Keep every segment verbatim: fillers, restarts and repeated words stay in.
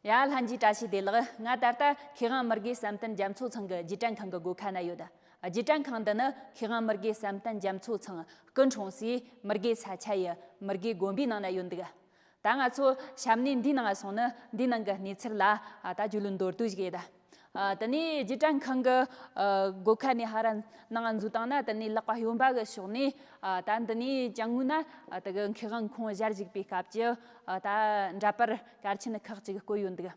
ཡ། ལྷན་རྒྱས་བཀྲ་ཤིས་བདེ་ལེགས། ང་ད་ལྟ་མཁས་དབང་མི་དགེ་བསམ་གཏན་རྒྱ་མཚོ་ཚང་གི་རྗེས་དྲན་ཁང་གི་སྒོ་ཁ་ན་ཡོད། རྗེས་དྲན་ཁང་འདི་ནི་མཁས་དབང་མི་དགེ་བསམ་གཏན་རྒྱ་མཚོ་ཚང་སྐུ་འཁྲུངས་སའི་མི་དགེ་ས་ཆ་ཡི་མི་དགེ་དགོན་པའི་ནང་ན་ཡོད་འདུག་ད་ང་ཚོ་བཤམས་གནས་འདིའི་ནང་སོང་ན་འདིའི་ནང་གི་གནས་ཚུལ་ལ་ཨ་ད་རྒྱུས་ལོན་མདོར་བསྡུས་ཤིག་ཡེད། ཨ་དེ་ནས་རྗེས་དྲན་ཁང་གི་ཨ་སྒོ་ཁ་ནས་ཧ་ར་ནང་འཛུལ་བཏང་ན། དེ་ནས་ལག་པ་གཡོན་པ་གི་ཕྱོགས་ནས་ཨ་ད་འདི་ནས་ཅ་དངོས་ན་ཨ་དེ་གི་མཁས་དབང་ཁོང་ཞལ་བཞུགས་པའི་སྐབས་ཀྱི་ཨ་ད་འདྲ་པར་གལ་ཆེན་ཁག་ཅིག་བཀོད་ཡོད་འདུག་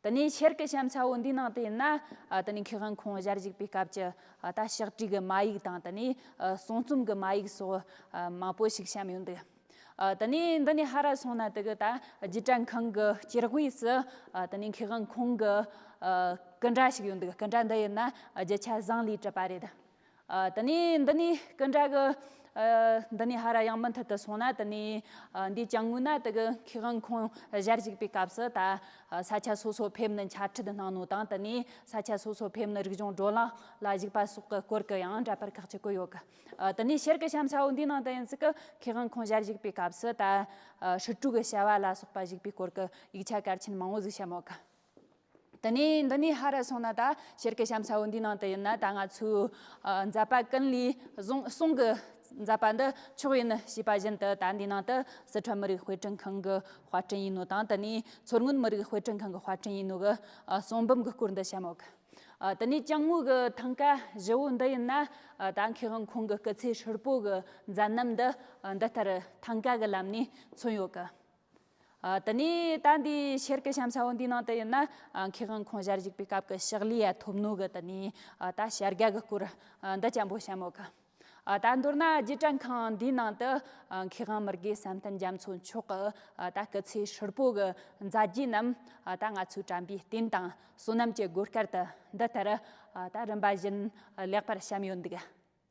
དེ་ནས་ཤེལ་གྱི་ཞབས་ཚ་བོ་འདིའི་ནང་དུ་ཡིན་ན་ཨ་དེ་ནས་མཁས་དབང་ཁོང་ཞལ་བཞུགས་པའི་སྐབས་ཀྱི་ཨ་ད་ཕྱག་བྲིས་ཀྱི་མ་ཡིག་དང་། དེ་ནས་ཨ་གསུང་རྩོམ་གྱི་མ་ཡིག་སོགས་ཨ་མང་པོ་ཞིག་བཤམས་ཡོད་འདུག་ཨ་དེ་ནས་འདི་ནས་ཧ་ར་སོང་ན་དེ་གི་ད་རྗེས་དྲན་ཁང་གི་སྐྱིད་དབུས་སུ་ཨ་དེ་ནས་མཁས་དབང་ཁོང་གི་ཨ་སྐུ་འདྲ་ཞིག་ཡོད་འདུག་སྐུ་འདྲ་འདི་ཡིན་ན་རྒྱུ་ཆ་བཟང་ལས་གྲུབ་པ་རེད། ཨ་དེ་ནས་འདི་ནས་སྐུ་འདྲ་གི་ཨ་འདི་ནས་ཧ་ར་ཡང་མུ་མཐུད་དུ་སོང་ན། དེ་ནས་ཨ་འདིའི་ཅ་དངོས་ན་དེ་གི་མཁས་དབང་ཁོང་ཞལ་བཞུགས་པའི་སྐབས་སུ་ད་ཨ་ས་ཆ་སོ་སོ་ཕེབས་ནས་འཆད་ཁྲིད་གནང་ནོ་དང་། དེ་ནས་ས་ཆ་སོ་སོ་ཕེབས་ནས་རིག་གཞུང་བགྲོ་གླེང་ལ་ཞུགས་པ་སོགས་ཀྱི་སྐོར་གྱི་ཡང་འདྲ་པར་ཁག་ཅིག་བཀོད་ཡོད་གི་ཨ་དེ་ནས་ཤེལ་གྱི་ཞབས་ཚ་བོ་འདིའི་ནང་དུ་ཡིན་ཚིག་གི་མཁས་དབང་ཁོང་ཞལ་བཞུགས་པའི་སྐབས་སུ་ད་ཨ་ཧྲིལ་པོའི་བྱ་བ་ལ་སོགས་པ་བཞུགས་པའི་སྐོར་གྱི་ཡིག་ཆ་གལ་ཆེན་མང་བོ་ཟིག་བཤམས་ཡོད་གི་དེ་ནས་འདི་ནས་ཧ་ར་སོང་ན་ད་ཤེལ་གྱི་ཞབས་ཚ་བོ་འདིའི་ནང་དུ་ཡིན་ན། ད་ང་ཚོའི་ཨ་མཛད་པ་ཀུན་ལས་གསུང་གསུང་གི་མཛད་པ་འདི་མཆོག་ཡིན་ཞེས་པ་བཞིན་དུ། ད་འདིའི་ནང་དུ་སི་ཁྲོན་མི་རིགས་དཔེ་སྐྲུན་ཁང་གི་དཔར་སྐྲུན་ཡིན་ནོ་དང་། དེ་ནས་མཚོ་སྔོན་མི་རིགས་དཔེ་སྐྲུན་ཁང་གི་དཔར་སྐྲུན་ཡིན་ནོ་གི་ཨ་གསུང་འབུམ་གྱི་སྐོར་འདི་བཤམས་ཡོད་གི་ཨ་དེ་ནས་ཅ་དངོས་གི་ཐང་ཀ་བཞི་བོ་འདི་ཡིན་ན། ཨ་ད་མཁས་དབང་ཁོང་གི་སྐུ་ཚེ་ཧྲིལ་པོ་གི་མཛད་རྣམ་འདི་ཨ་འདི་ལྟར་ཐང་ཀ་གི་ལམ་ནས་མཚོན་ཡོད་གི་ཨ་དེ་ནས་ད་འདི་ཤེལ་གྱི་ཞབས་ཚ་བོ་འདིའི་ནང་དུ་ཡིན་ན། ཨ་མཁས་དབང་ཁོང་ཞལ་བཞུགས་པའི་སྐབས་ཀྱི་ཕྱག་ལས་ཡ་ཐོབ་ནོ་གི་དེ་ནས་ཨ་ད་བྱ་དགའ་གི་སྐོར་ཨ་འདི་ཅན་པོ་བཤམས་ཡོད་གི་ཨ་ད་མདོར་ན་རྗེས་དྲན་ཁང་འདིའི་ནང་དུ་ཨ་མཁས་དབང་མི་དགེ་བསམ་གཏན་རྒྱ་མཚོ་མཆོག་གི་ཨ་ད་སྐུ་ཚེ་ཧྲིལ་པོ་གི་མཛད་རྗེས་རྣམས་ཨ་ད་ང་ཚོས་དྲན་པའི་རྟེན་དང་བསོད་ནམས་ཀྱི་སྒོ་དཀར་དུ་འདི་ལྟར་ཨ་ད་རིམ་པ་བཞིན་ལེགས་པར་བཤམས་ཡོད་འདུག